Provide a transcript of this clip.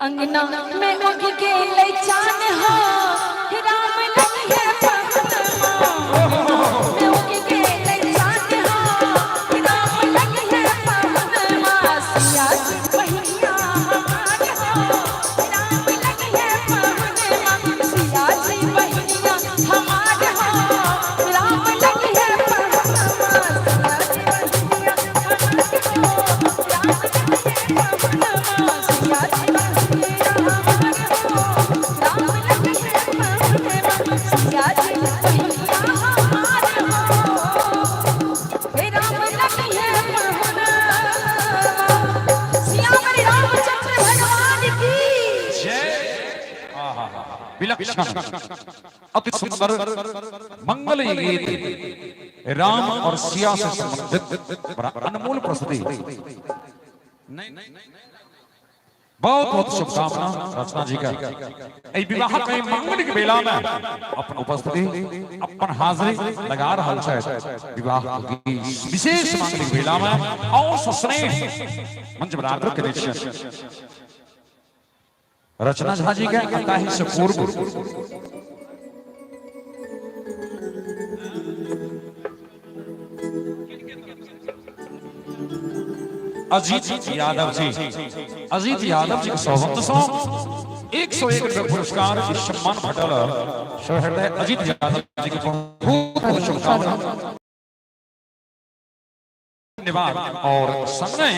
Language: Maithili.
अंगना में उग गेलै चान हो, राम लगी है पहुनमा। में उग गेलै चान हो, राम लगी है पहुनमा। सिया जी बहिनिया हमार हो, राम लगी है पहुनमा। सिया जी बहिनिया हमार हो, राम लगी है पहुनमा। सिया जी बहिनिया हमार हो, राम लगी है पहुनमा। सिया जी बहिनिया हमार हो, राम लगी है पहुनमा। सिया जी बहिनिया हमार हो, हे राम लगी है पहुनमा। सियावर रामचंद्र भगवान की जय। विलक्षण, अति सुंदर मंगल गीत, राम और सिया से संबंधित बड़ा अनमोल प्रस्तुति। बहुत बहुत शुभकामना रचना जी का। एहि विवाह के मांगलिक बेला में अपन उपस्थिति, अपन हाजिरी लगा रहल छै। विवाह की विशेष मांगलिक बेला में और सस्नेह मंच पर आग्रह करै छियनि रचना झा जी के। ताहि से पूर्व अजीत यादव जी, अजीत यादव जी के सौगंध सौ 101 रुपये पुरस्कार ई सम्मान भेटल। सहृदय अजीत यादव जी के बहुत बहुत शुभकामना, धन्यवाद। और संगे